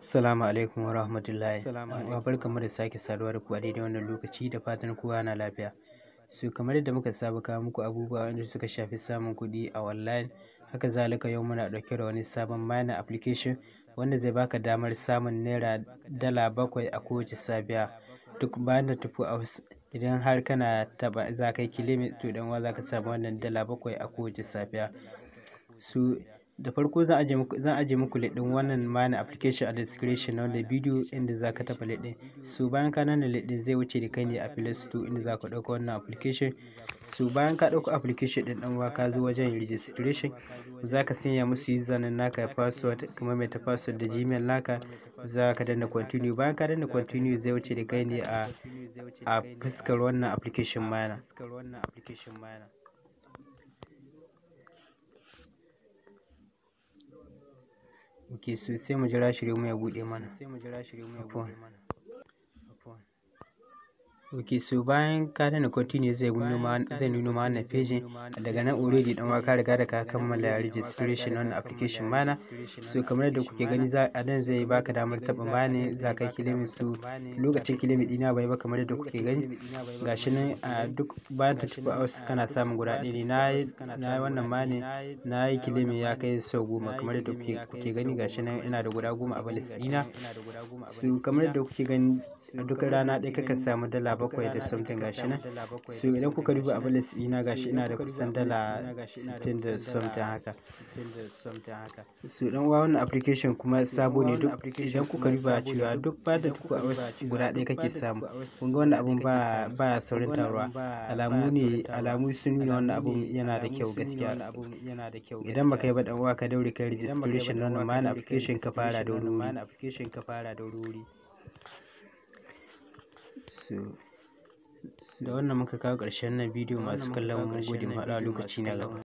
Assalamu alaikum wa rahmatullahi. Wa barkanmu da sake saduwa da ku a daidai wannan lokaci, da fatan kowa na lafiya. So kamar yadda muka saba kawo muku abubuwa wanda suka shafi samun kuɗi a online, haka zalika yau muna ɗauke da wani sabon mining application wanda zai baka damar samun naira $7 a kowace safiya. Duk bayan da tafi a idan har kana taɓa za ka yi claiming, to ɗan uwa za ka samu wannan $7 a kowace safiya. So da farko zan aje muku link ɗin wannan mining application a description na wannan bidiyo, inda za ka taɓa link ɗin. So bayan ka danna link ɗin, zai wuce da kai ne a Play Store inda za ka ɗauka wannan application. So bayan ka ɗauka application ɗin, ɗan uwa, ka zo wajen registration, za ka sanya musu username naka, password, ka maimaita password da Gmail naka, za ka danna continue. Bayan ka danna continue, zai wuce da kai ne a fuskar wannan application miner. Ok, so sai mu jira shi ya buɗe mana. Ok, so bayan ka danna continue, zai nuno ma wannan page. Daga nan already, ɗan uwa, ka riga da ka kammala registration na wannan application miner. So kamar yadda kuke gani, za a nan zai baka damar taɓa mining, za ka yi claiming. So lokacin claiming ɗina bai ba. Kamar yadda kuke gani, gashi nan a duk bayan 24 hours kana samun guda ɗaya ne. Na yi wannan mining, na yi claiming ya kai sau 10. Kamar yadda kuke gani, gashi nan ina da guda 10 a balance ɗina. So kamar yadda kuke gani, a duk rana ɗaya kakan samu $7 da something, gashi nan. So idan kuka duba a balance ɗina, gashi ina da kusan $60 da something haka. So ɗan uwa, wannan application kuma sabo ne. Duk idan kuka duba cewa duk bayan 24 hours guda ɗaya kake samu. Kun ga wannan abun ba baya saurin taruwa. Alamu ne, alamu sun nuna wannan abun yana da kyau gaskiya. Idan baka yi ba, ɗan uwa, ka daure kai registration na wannan mining application ka fara da wuri. So da wannan muka kawo ƙarshen wannan bidiyo. Masu kallon mu, mun gode, mu haɗu a lokaci na gaba.